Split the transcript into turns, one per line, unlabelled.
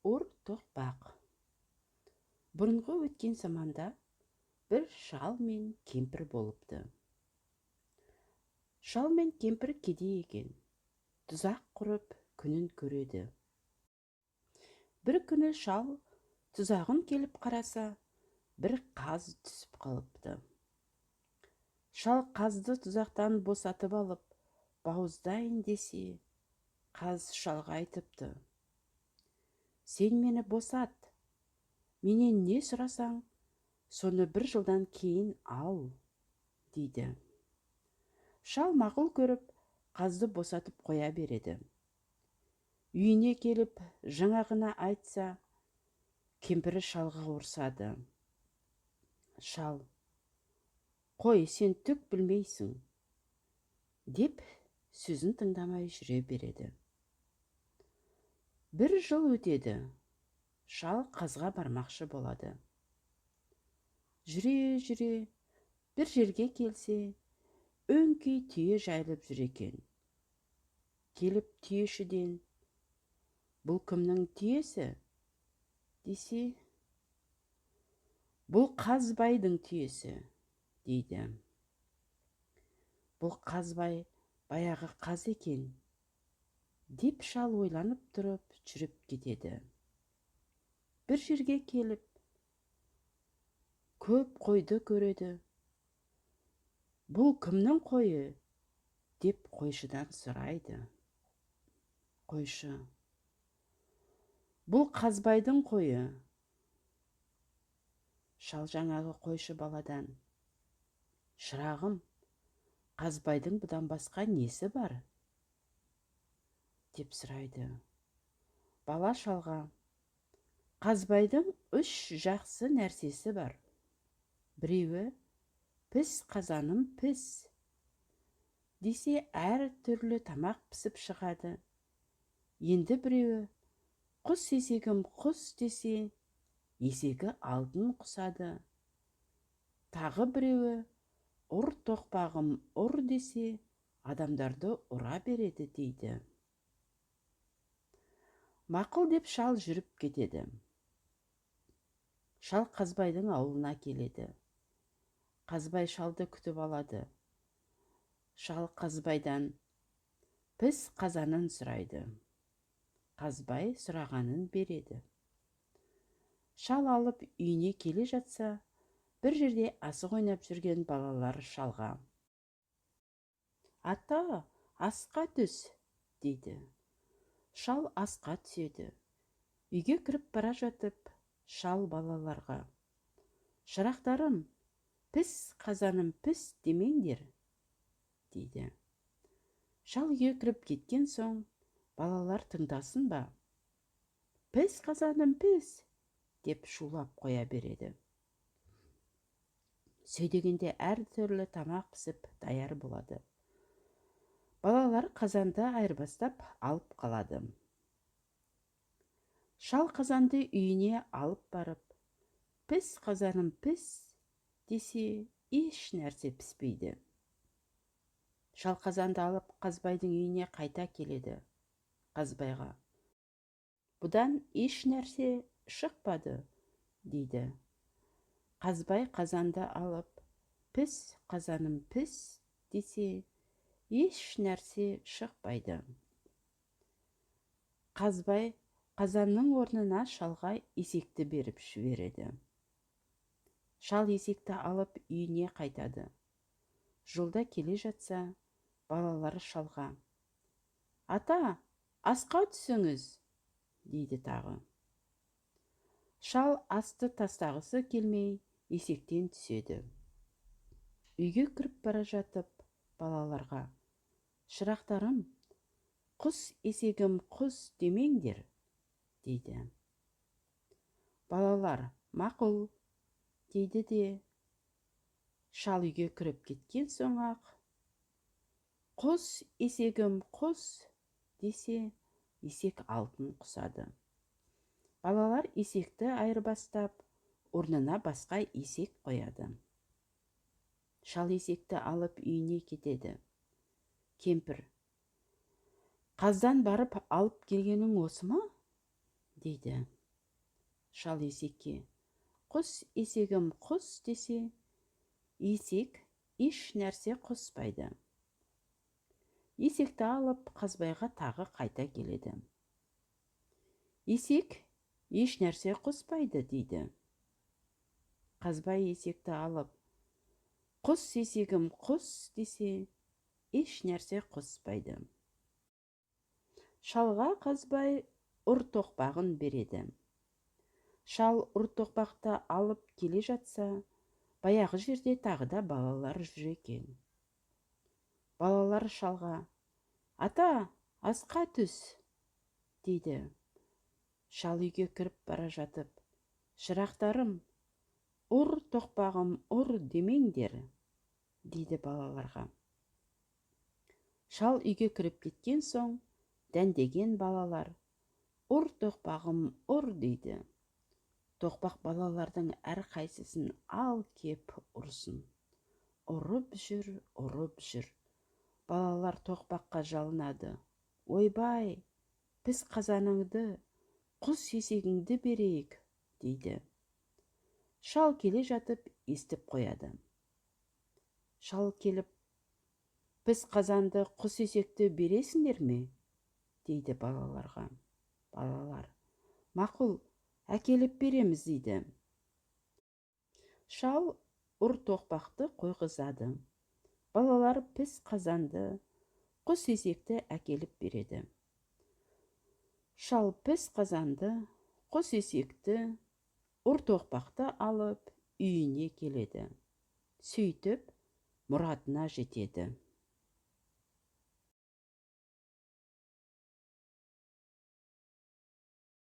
Ұр тоқпақ. Бұрынғы өткен заманда бір шал мен кемпір болыпты. Шал мен кемпір кедей екен. Тұзақ құрып күнін көреді. Бір күні шал тұзағын келіп қараса, бір қаз түсіп қалыпты. Шал қазды тұзақтан босатып алып, бауыздайын десе, қаз шалға айтыпты: «Сен мені босат, менен не сұрасаң, соны бір жылдан кейін ал», – дейді. Шал мақұл көріп, қазды босатып қоя береді. Үйіне келіп, жаңағына айтса, кемпірі шалға ұрсады. Шал: «Қой, сен түк білмейсің», – деп сөзін тыңдамай жүре береді. Бір жыл өтеді. Шал қазға бармақшы болады. Жүре жүре бір жерге келсе, өңкей түйе жайылып жүр екен. Келіп түйешіден: «Бұл кімнің түйесі?» – десе, «Бұл Қазбайдың түйесі», – дейді. «Бұл Қазбай баяғы қаз екен», – деп шал ойланып тұрып, жүріп кетеді. Бір жерге келіп, көп қойды көреді. «Бұл кімнің қойы?» – деп қойшыдан сұрайды. Қойшы: «Бұл Қазбайдың қойы». Шал жаңағы қойшы баладан: «Шырағым, Қазбайдың бұдан басқа несі бар?» – деп сұрайды. Бала шалға: «Қазбайдың үш жақсы нәрсесі бар. Біреуі: "Піс, қазаным, піс" десе, әр түрлі тамақ пісіп шығады. Енді біреуі: "Құс, есегім, құс" десе, есегі алтын құсады. Тағы біреуі: "Ұр, тоқпағым, ұр" десе, адамдарды ұра береді», – дейді. «Мақұл», – деп шал жүріп кетеді. Шал Қазбайдың ауылына келеді. Қазбай шалды күтіп алады. Шал Қазбайдан піс қазанын сұрайды. Қазбай сұрағанын береді. Шал алып үйіне келе жатса, бір жерде асық ойнап жүрген балалар шалға: «Ата, асқа түс», – дейді. Шал асқа түседі. Үйге кіріп бара жатып, шал балаларға: «Шырақтарым, піс, қазаным, піс демеңдер», – дейді. Шал үйге кіріп кеткен соң, балалар тыңдасын ба, «Піс, қазаным, піс» деп шулап қоя береді. Сөйдегенде әртүрлі тамақ пісіп даяр болады. Балалар қазанды айырбастап алып қалады. Шал қазанды үйіне алып барып, «Піс, қазаным, піс» десе, еш нәрсе піспейді. Шал қазанды алып, Қазбайдың үйіне қайта келеді. Қазбайға: «Бұдан еш нәрсе шықпады», – дейді. Қазбай қазанды алып, «Піс, қазаным, піс» десе, еш нәрсе шықпайды. Қазбай қазанның орнына шалға есекті беріп жібереді. Шал есекті алып үйіне қайтады. Жолда келе жатса, балалары шалға: «Ата, асқа түсіңіз», – дейді тағы. Шал асты тастағысы келмей, есектен түседі. Үйге кіріп бара жатып, балаларға: «Шырақтарым, құс, есегім, құс демеңдер», – дейді. Балалар: «Мақұл», – дейді де, шал үйге кіріп кеткен соң ақ, «Құс, есегім, құс» десе, есек алтын құсады. Балалар есекті айырбастап, орнына басқа есек қояды. Шал есекті алып үйіне кетеді. Кемпір: «Қаздан барып алып келгенің осы ма?» – дейді. Шал есекке: «Құс, есегім, құс», – десе, есек еш нәрсе қоспайды. Есекті алып, Қазбайға тағы қайта келеді. «Есек еш нәрсе қоспайды», – дейді. Қазбай есекті алып: «Құс, есегім, құс», – десе, еш нәрсе қоспайды. Шалға Қазбай ұр тоқпағын береді. Шал ұр тоқпақты алып келе жатса, баяғы жерде тағы да балалар жүр екен. Балалар шалға: «Ата, асқа түс», – дейді. Шал үйге кіріп бара жатып: «Шырақтарым, ұр тоқпағым, ұр демеңдер», – дейді балаларға. Шал үйге кіріп кеткен соң, дәндеген балалар: «Ұр тоқпағым, ұр», – дейді. Тоқпақ балалардың әрқайсысын ал кеп ұрсын. Ұрып жүр, ұрып жүр. Балалар тоқпаққа жалынады: «Ойбай, біз қазаныңды, құс есегіңді берейік», – дейді. Шал келе жатып естіп қояды. Шал келіп: «Піс қазанды, құс есекті бересіңдер ме?» – дейді балаларға. Балалар: «Мақұл, әкеліп береміз», – дейді. Шал ұр тоқпақты қойғызады. Балалар піс қазанды, құс есекті әкеліп береді. Шал піс қазанды, құс есекті, ұр тоқпақты алып үйіне келеді. Сөйтіп мұратына жетеді.